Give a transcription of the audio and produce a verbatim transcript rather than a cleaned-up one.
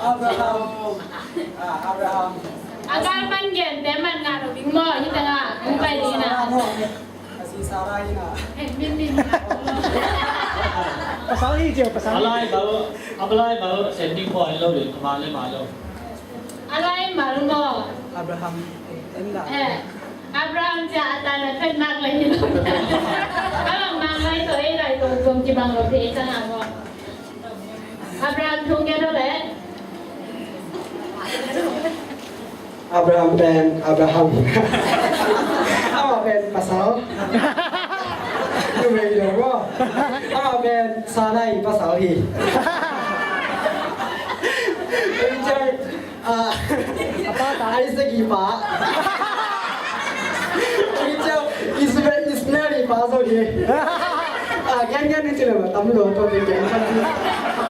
Abraham. Ah, Abraham. A gal man gente man ngah lo ding maw, hi tengah hong pai ding na. A si Sarah hi na. Eh, min, min. Pasal hi cio, pasal. A lai bal, a lai bal sending point lo ding, a ma le ma lo. A lai bal maw. Abraham, eh, en la. Eh, Abraham cia a tan a khen nak le hi lo. A bang mang lai to, ei lai to, gom ci bang lo, pe tengah maw. Abraham thu ngen aw leh. Abraham pen, Abraham. Amah pen pasal. Numei lo maw. Amah pen Sarai pasal hi. Ui cai. Ah, Isaac i pa. Ui cai. Ismael, Ismael i pa zo hi. Ah, gen gen ni ci lo, tam lo, to ni gen.